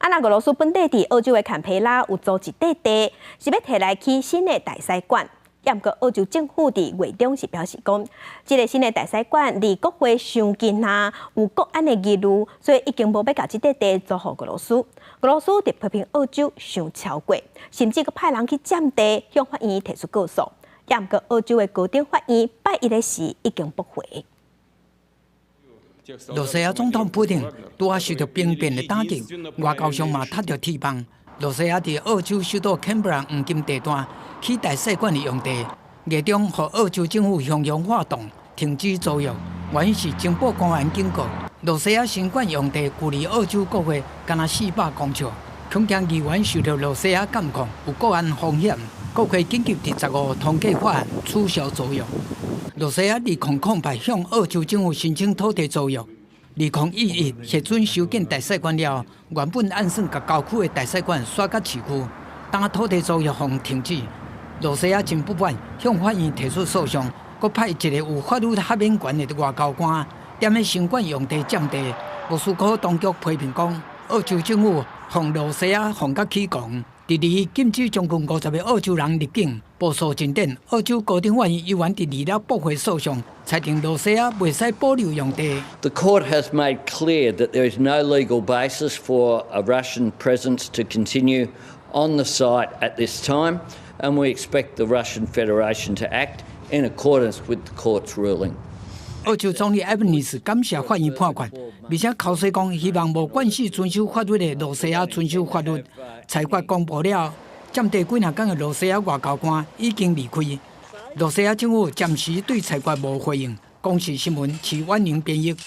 啊，那俄羅斯本地佇澳洲的坎培拉有租一塊地，是欲提來起新的大使館。毋過澳洲政府佇月中是表示講，這个新的大使館離國會傷近啊，有國安的疑慮，所以已經無欲共這塊地租予俄羅斯。俄羅斯就批評澳洲傷超過，甚至閣派人去佔地，向法院提出告訴。毋過澳洲的高等法院拜一的時已經駁回。羅西亞總統普丁拄仔受著兵變的打擊，外交上嘛踢著鐵板。羅西亞佇澳洲首都坎培拉黃金地段起大使館的用地，月中予澳洲政府雄雄發動停止租約，原因是情報官員警告，羅西亞新館用地距離澳洲國會干焦400公尺，恐驚議員受著羅西亞監控，有國安風險。國會緊急佇15通過法案取消租約。羅西亞2008向澳洲政府申請土地租約，2011核准修建大使館了後，原本按算共郊區的大使館徙到市區，當土地租約予停止。羅西亞真不滿，向法院提出訴訟，閣派一個有法律豁免權的外交官，踮咧新館用地佔地。莫斯科當局批評講，澳洲政府予羅西亞予共起狂。佇離禁止將近50個澳洲人入境，敗訴進展。澳洲高等法院猶原佇二月駁回訴訟，裁定羅西亞袂使保留用地。 The court has made clear that there is no legal basis for a Russian presence to continue on the site at this time, and we expect the Russian Federation to act in accordance with the court's ruling. 澳洲總理艾賓尼斯感謝法院判決，而且口說講希望無慣勢遵守法律的羅西亞遵守法律。裁決公布了後，佔地幾若工的羅西亞外交官已經離開。羅西亞政府暫時對裁決無回應。公視新聞，徐婉寧編譯。